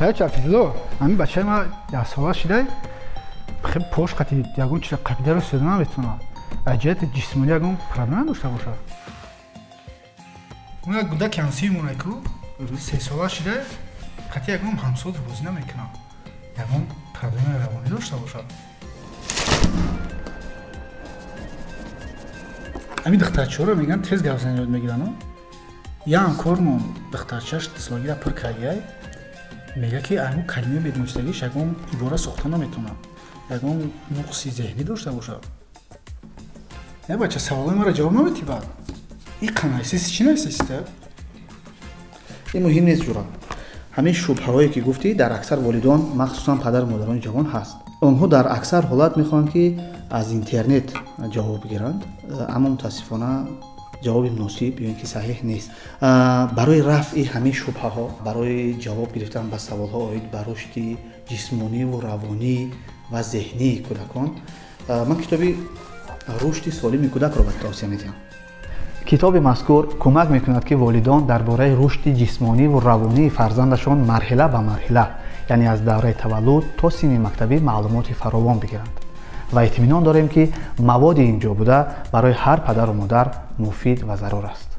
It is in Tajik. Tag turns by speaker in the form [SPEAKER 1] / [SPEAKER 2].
[SPEAKER 1] Короче, Афизло, ҳамин бачаи ма яксола шидай, хеле пош қати ягон чиза қапидаро сӯда наметавонад. Аз ҷиҳати ҷисмонӣ ягон проблема дошта бошад? Он як гудаки ҳамсинмонай ку, 3 сола шидай, қати ягон ҳамсодро бозӣ намекунад. Ягон проблемаи равонӣ дошта бошад? Ҳамин духтарчаҳоро мегӯянд, тез гап зани ёд мегиранд. Я ҳамкормон духтарчааш дусолагиро пур кардияй, мегӯяд, ки ягон калимаи бедонистагиш, ягон ибора сохта наметавонад. Ягон нуқси зеҳнӣ дошта бошад? Е, бача, саволои маро ҷавоб наметӣ? Баъд ин қанайсиси чӣ нависиста?
[SPEAKER 2] Ин муҳим нест, ҷура. Ҳамин шубҳаҳое, ки гуфтӣ, дар аксар волидон, махсусан падару модарони ҷавон ҳаст. Онҳо дар аксар ҳолат мехоҳанд, ки аз интернет ҷавоб бигиранд, аммо мутаассифона ҷавоби муносиб ё ин ки саҳеҳ нест. Барои рафъи ҳамин шубҳаҳо, барои ҷавоб гирифтан ба саволҳо оид ба рушди ҷисмониву равонӣ ва зеҳнии кӯдакон, ман китоби «Рушди солими кӯдакро» ба тавсия медиҳам.
[SPEAKER 3] Китоби мазкур кӯмак мекунад, ки волидон дар бораи рушди ҷисмониву равонии фарзандашон марҳила ба марҳила, яъне аз давраи таваллуд то синни мактабӣ, маълумоти фаровон бигиранд ва итминон дорем, ки маводи ин ҷо буда барои ҳар падару модар муфид ва зарур аст.